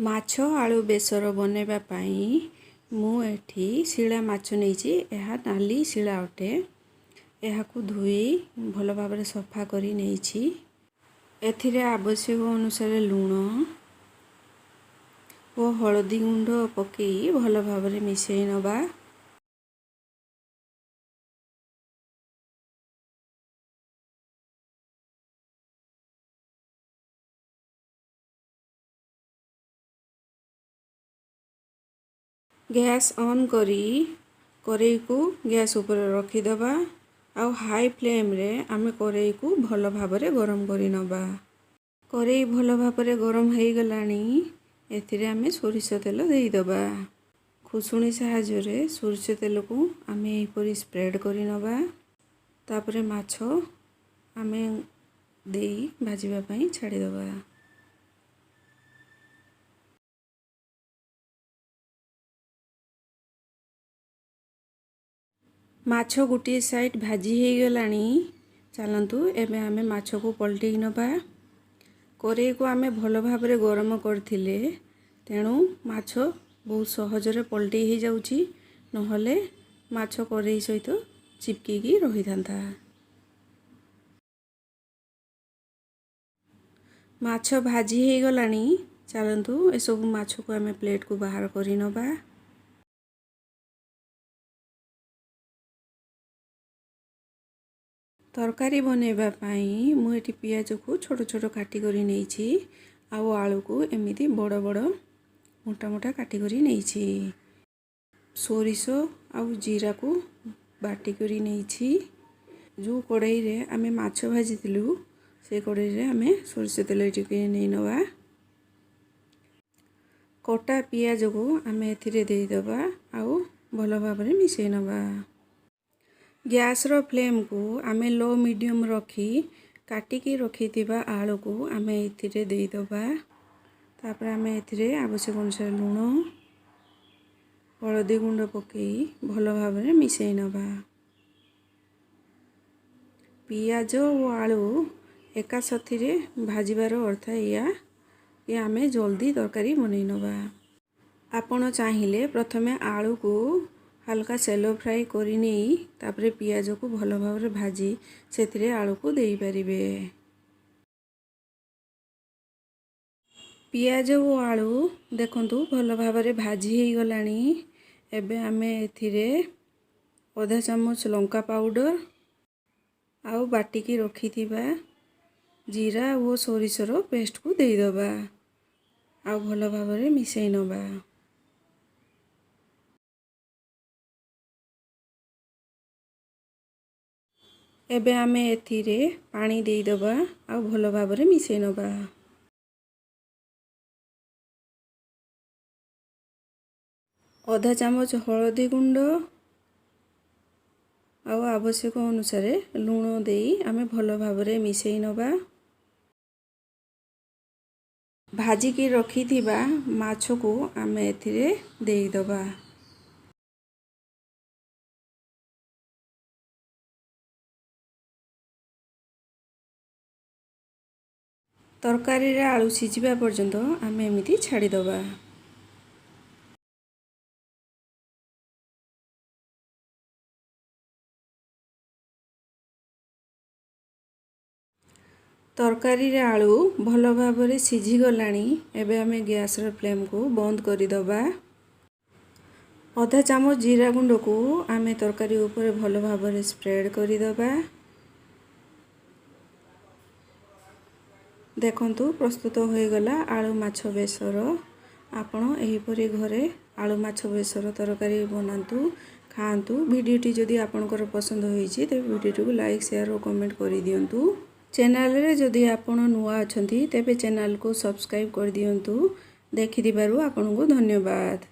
ମାଛ ଆଳୁ ବେସର ବନାଇବା ପାଇଁ ମୁଁ ଏଠି ଶିଳା ମାଛ ନେଇଛି। ଏହା ନାଲି ଶିଳା ଅଟେ। ଏହାକୁ ଧୋଇ ଭଲ ଭାବରେ ସଫା କରି ନେଇଛି। ଏଥିରେ ଆବଶ୍ୟକ ଅନୁସାରେ ଲୁଣ ଓ ହଳଦୀ ଗୁଣ୍ଡ ପକାଇ ଭଲ ଭାବରେ ମିଶାଇ ନେବା। ଗ୍ୟାସ୍ ଅନ୍ କରି କରେଇକୁ ଗ୍ୟାସ୍ ଉପରେ ରଖିଦେବା ଆଉ ହାଇ ଫ୍ଲେମ୍ରେ ଆମେ କରେଇକୁ ଭଲ ଭାବରେ ଗରମ କରି ନେବା। କରେଇ ଭଲ ଭାବରେ ଗରମ ହେଇଗଲାଣି। ଏଥିରେ ଆମେ ସୋରିଷ ତେଲ ଦେଇଦେବା। ଖୁସୁଣି ସାହାଯ୍ୟରେ ସୋରିଷ ତେଲକୁ ଆମେ ଏହିପରି ସ୍ପ୍ରେଡ଼୍ କରି ନେବା। ତାପରେ ମାଛ ଆମେ ଦେଇ ଭାଜିବା ପାଇଁ ଛାଡ଼ିଦେବା। ମାଛ ଗୋଟିଏ ସାଇଡ଼୍ ଭାଜି ହେଇଗଲାଣି। ଚାଲନ୍ତୁ, ଏବେ ଆମେ ମାଛକୁ ପଲଟେଇ ନେବା। କରେଇକୁ ଆମେ ଭଲ ଭାବରେ ଗରମ କରିଥିଲେ, ତେଣୁ ମାଛ ବହୁତ ସହଜରେ ପଲଟେଇ ହେଇଯାଉଛି। ନହେଲେ ମାଛ କରେଇ ସହିତ ଚିପକିକି ରହିଥାନ୍ତା। ମାଛ ଭାଜି ହେଇଗଲାଣି। ଚାଲନ୍ତୁ, ଏସବୁ ମାଛକୁ ଆମେ ପ୍ଲେଟ୍କୁ ବାହାର କରି ନେବା। ତରକାରୀ ବନେଇବା ପାଇଁ ମୁଁ ଏଠି ପିଆଜକୁ ଛୋଟ ଛୋଟ କାଟି କରି ନେଇଛି ଆଉ ଆଳୁକୁ ଏମିତି ବଡ଼ ବଡ଼ ମୋଟା ମୋଟା କାଟି କରି ନେଇଛି। ସୋରିଷ ଆଉ ଜିରାକୁ ବାଟି କରି ନେଇଛି। ଯେଉଁ କଡ଼େଇରେ ଆମେ ମାଛ ଭାଜିଥିଲୁ, ସେ କଡ଼େଇରେ ଆମେ ସୋରିଷ ତେଲ ଟିକେ ନେଇ ନେବା। କଟା ପିଆଜକୁ ଆମେ ଏଥିରେ ଦେଇଦେବା ଆଉ ଭଲ ଭାବରେ ମିଶାଇ ନେବା। ଗ୍ୟାସ୍ର ଫ୍ଲେମ୍କୁ ଆମେ ଲୋ ମିଡ଼ିୟମ୍ ରଖି କାଟିକି ରଖିଥିବା ଆଳୁକୁ ଆମେ ଏଥିରେ ଦେଇଦେବା। ତାପରେ ଆମେ ଏଥିରେ ଆବଶ୍ୟକ ଅନୁସାରେ ଲୁଣ, ହଳଦୀ ଗୁଣ୍ଡ ପକାଇ ଭଲ ଭାବରେ ମିଶାଇ ନେବା। ପିଆଜ ଓ ଆଳୁ ଏକା ସାଥିରେ ଭାଜିବାର ଅର୍ଥ ଏଇଆ କି ଆମେ ଜଲ୍ଦି ତରକାରୀ ବନେଇ ନେବା। ଆପଣ ଚାହିଁଲେ ପ୍ରଥମେ ଆଳୁକୁ ହାଲକା ସେଲୋ ଫ୍ରାଏ କରି ନେଇ ତାପରେ ପିଆଜକୁ ଭଲ ଭାବରେ ଭାଜି ସେଥିରେ ଆଳୁକୁ ଦେଇପାରିବେ। ପିଆଜ ଓ ଆଳୁ ଦେଖନ୍ତୁ, ଭଲ ଭାବରେ ଭାଜି ହେଇଗଲାଣି। ଏବେ ଆମେ ଏଥିରେ ଅଧା ଚାମଚ ଲଙ୍କା ପାଉଡ଼ର ଆଉ ବାଟିକି ରଖିଥିବା ଜିରା ଓ ସୋରିଷର ପେଷ୍ଟକୁ ଦେଇଦେବା ଆଉ ଭଲ ଭାବରେ ମିଶାଇ ନେବା। ଏବେ ଆମେ ଏଥିରେ ପାଣି ଦେଇଦେବା ଆଉ ଭଲ ଭାବରେ ମିଶାଇ ନେବା। ଅଧା ଚାମଚ ହଳଦୀ ଗୁଣ୍ଡ ଆଉ ଆବଶ୍ୟକ ଅନୁସାରେ ଲୁଣ ଦେଇ ଆମେ ଭଲ ଭାବରେ ମିଶାଇ ନେବା। ଭାଜିକି ରଖିଥିବା ମାଛକୁ ଆମେ ଏଥିରେ ଦେଇଦେବା। ତରକାରୀରେ ଆଳୁ ସିଝିବା ପର୍ଯ୍ୟନ୍ତ ଆମେ ଏମିତି ଛାଡ଼ିଦେବା। ତରକାରୀରେ ଆଳୁ ଭଲ ଭାବରେ ସିଝିଗଲାଣି। ଏବେ ଆମେ ଗ୍ୟାସ୍ର ଫ୍ଲେମ୍କୁ ବନ୍ଦ କରିଦେବା। ଅଧା ଚାମଚ ଜିରା ଗୁଣ୍ଡକୁ ଆମେ ତରକାରୀ ଉପରେ ଭଲ ଭାବରେ ସ୍ପ୍ରେଡ଼୍ କରିଦେବା। ଦେଖନ୍ତୁ, ପ୍ରସ୍ତୁତ ହୋଇଗଲା ଆଳୁ ମାଛ ବେସର। ଆପଣ ଏହିପରି ଘରେ ଆଳୁ ମାଛ ବେସର ତରକାରୀ ବନାନ୍ତୁ, ଖାଆନ୍ତୁ। ଭିଡ଼ିଓଟି ଯଦି ଆପଣଙ୍କର ପସନ୍ଦ ହୋଇଛି, ତେବେ ଭିଡ଼ିଓଟିକୁ ଲାଇକ୍, ସେୟାର ଓ କମେଣ୍ଟ କରିଦିଅନ୍ତୁ। ଚ୍ୟାନେଲରେ ଯଦି ଆପଣ ନୂଆ ଅଛନ୍ତି, ତେବେ ଚ୍ୟାନେଲକୁ ସବସ୍କ୍ରାଇବ୍ କରିଦିଅନ୍ତୁ। ଦେଖିଥିବାରୁ ଆପଣଙ୍କୁ ଧନ୍ୟବାଦ।